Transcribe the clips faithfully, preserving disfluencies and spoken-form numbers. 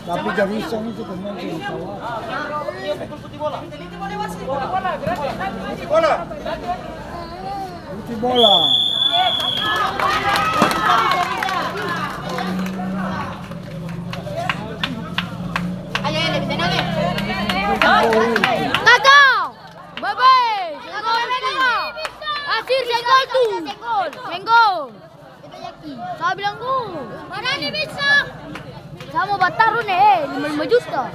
Tapi Garisong itu pemain yang tahu. Putih bola. Kakak! Bye-bye! Senggol, senggol! Asir senggol tu! Senggol! Sa bilang, "Go!" Mana ni bisa? Sa mo bataru ni, eh, lima lima juta.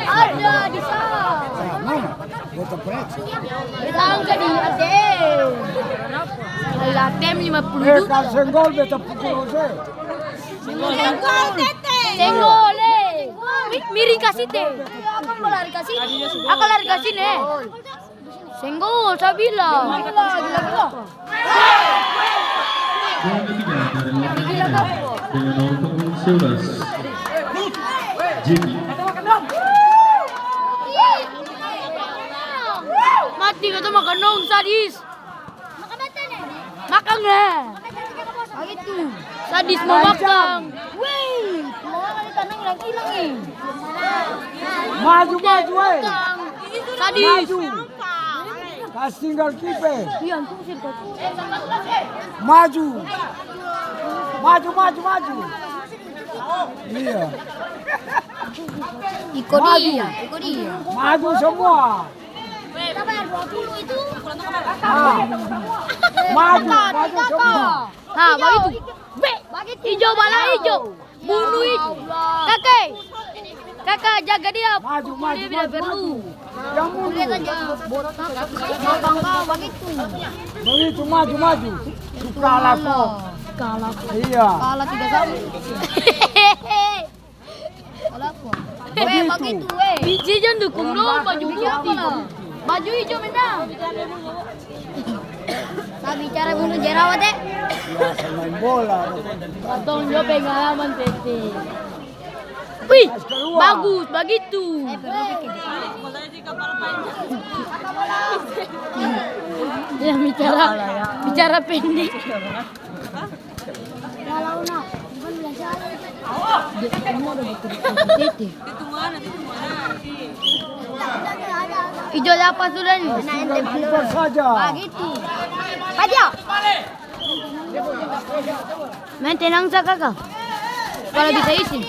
Ada di sana. Mana? Beta preksa. Beta angka di A T M. Ada A T M lima puluh juta. Eh, kal senggol beta pukul ose. Senggol, Tete. Senggol, eh. Mi-, miring kasi te. Akang lari kasi. Akang lari kasi ne. Senggol, sa bilang. Gila, gila, gila. Bola ketiga dari lawan Medan dengan nomor punggung sebelas, Jimmy. Mati kata makan dong, sadis. Makang lah. Bagitu. Sadis mo makang. Weh, mau ada tanah hilang-hilang, eh. Maju, maju, eh. Sadis. Maju. Kas tinggal kiper. Iya, antum sih, Coach. Maju. Maju, maju, maju. Iya. Iko dia, iko dia. Maju semua. Kita bayar dua puluh itu. Ah. Maju, maju semua. Ha, bagitu. Be, bagitu. Ijo bala ijo. Bunuh itu. Kaka. Kaka jaga dia. Maju, maju, maju, maju. Yang mundur. Lihat aja. Botak. Bagitu. Begitu, maju, maju. Kalah kok. Kalah. Iya. Kalah tiga satu. Bagitu. Weh, bagitu, weh. Biji jang dukung dong, baju putih. Baju ijo menang. Sa bicara bunuh jerawat, eh. Biasa main bola. Katong jo pengalaman, Tete. Wih, bagus, bagitu. Ya, bicara, bicara pendek. Ijo dapa sudah nih. Tinggal kiper saja. Bagitu. Paja. Main tenang sa, Kaka. Kalo bisa isi.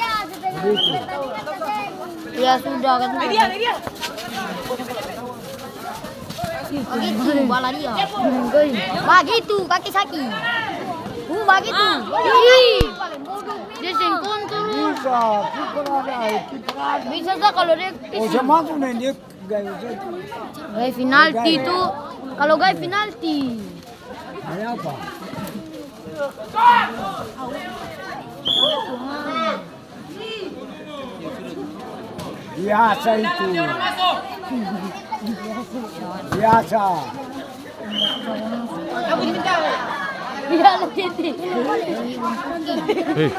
Begitu. Ya sudah, kan. Bagitu, bala dia. Bagitu, kaki saki. Uh, bagitu. Ih. Dia seng kontrol. Bisa, kiper ada, kiper ada. Bisa sa kalo dia isi. Oh, dia masuk nih, dia gaya saja. Gaya penalti itu. Kalo gaya penalti. Ada apa? Biasa itu. Biasa. Iya, Titi. Hei,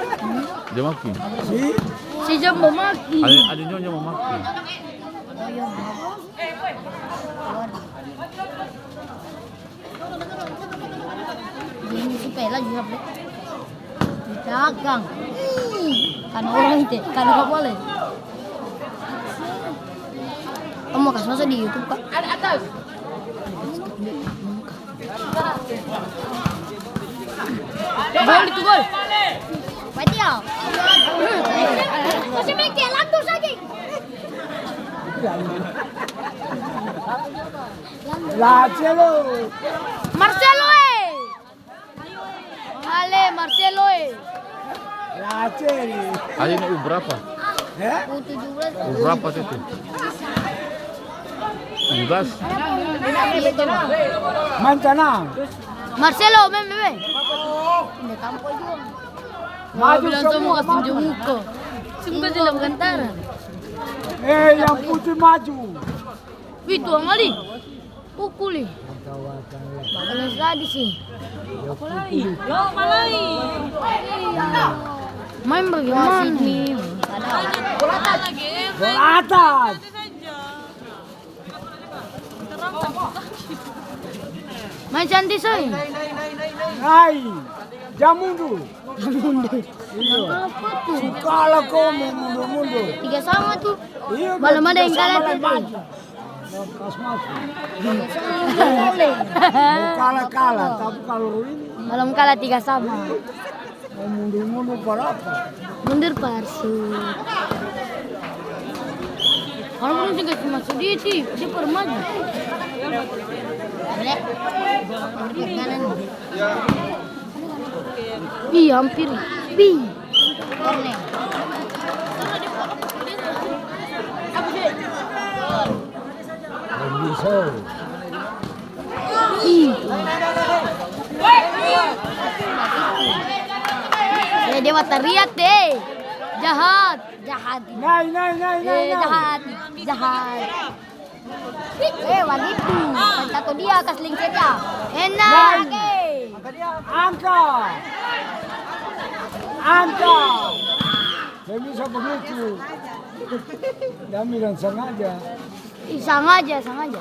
dia maki. Si? Si Jombo maki. Ada, ada nyonya mau maki. Ini supaya lagi upload. Dagang. Ih, kan orang itu, kan orang boleh. Kamu kasih masuk di YouTube, Kak. Ada atas. Gol itu, gol. Mati ya. Masih main kayak lantus aja. Marcelo. Marcelo, eh. Ale, Marcelo, eh. Marcelo. Ada ini U berapa? Eh? U tujuh belas. U berapa tuh itu? Tujuh belas. Mancana. Marcelo, main, main, main. Maju semua, maju. Sungguh tidak berantara. Eh, yang putih maju. Wih, tuang kali. Pukul, ih. Main sadis, ih. Main bagaimana? Bola atas. Main cantik, say. Hai. Jang mundur. Mundur. Iya. Apa tuh? Su kalah ko mo mundur-mundur. Tiga sama tuh. Iya, balom ada yang kalah tuh. Kas masuk. Mo kalah-kalah, tapi kalo ini. Balom kalah tiga sama. Mo mundur-mundur par apa? Mundur par su. Kalo mundur tiga sama su dia sih, dia par maju. Boleh. Mundur par kanan. Ih, hampir. Pi. Ih. Eh, dia batariak deh. Jahat, jahat. Nai, nai, nai, nai, eh, nai. Jahat, jahat. Eh, bagitu. Satu dia, kas lengser dia. Enak, eh. Angka. Angka. Seng bisa begitu. Dia bilang sengaja. Ih, sengaja, sengaja.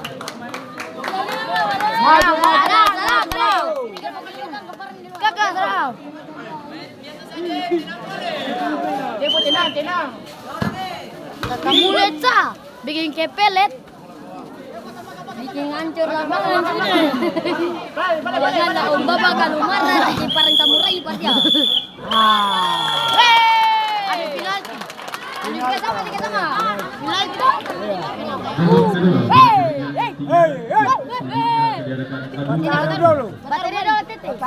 Maju, maju, salam, maju, salam, maju. Salam. Kakak, salam. Dia pun tenang, tenang. Kakak mulet, sa. Biking kepelet. Biking hancur lapangan. Makanya lah Om Baba kalu marah, biking parang samurai pa dia. Ah. Hei! Ada penalti. Ada tiga sama, tiga sama. Penalti dong. Hei, hei. Hei, hei. Hei, hei. Batal dulu. Batal